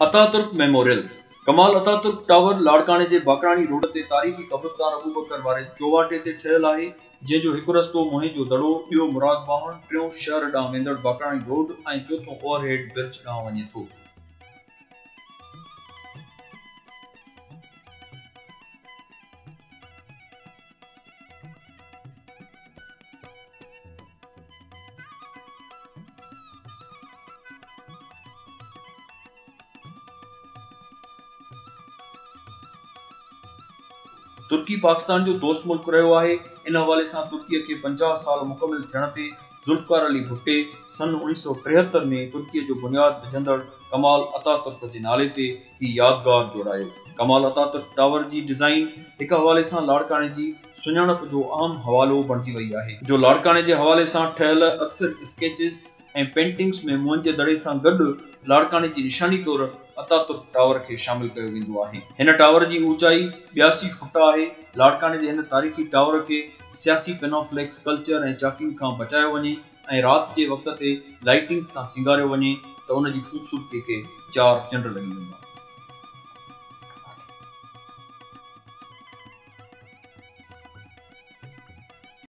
Ataturk memorial, Kemal Ataturk tower لاڙڪاڻي جي Bakrani road تي تاريخي قبرستان ابوبڪر واري چوواٽي تي ٺهيل آهي، جنهن جو هڪ رستو موهين جو دڙو، ٻيو مراد واهڻ، ٽيون شهر ڏانهن ويندڙ باقراڻي روڊ ۽ چوٿون اوور هيڊ برج ڏانهن وڃي ٿو. ترڪي پاڪستان جو دوست ملڪ رهيو آهي، ان حوالي سان ترڪي کي 50 سال مڪمل ٿيڻ تي ذوالفقار علي ڀٽي سن 1973 ۾ ترڪي جو بنياد وجهندڙ ڪمال اتاترڪ جي نالي تي هي يادگار جوڙايو. ڪمال اتاترڪ ٽاور جي ڊزائين هڪ حوالي سان لاڙڪاڻي جي سڃاڻپ جو اهم حوالو بڻجي وئي آهي، جو لاڙڪاڻي جي حوالي سان ٺهيل اڪثر اسڪيچز ۽ پينٽنگز ۾ موئن جي دڙي سان گڏ لاڙڪاڻي جي نشاني طور اتاترڪ ٽاور کي شامل ڪيو ويندو آهي. هن ٽاور جي اوچائي 82 فوٽ آهي. لاڙڪاڻي جي هن تاريخي ٽاور کي سياسي پينافليڪس ڪلچر ۽ چاڪنگ کان بچايو وڃي ۽ رات جي وقت تي لائيٽنگز سان سينگاريو وڃي ته ان جي خوبصورتي کي چار چنڊ لڳي ويندا.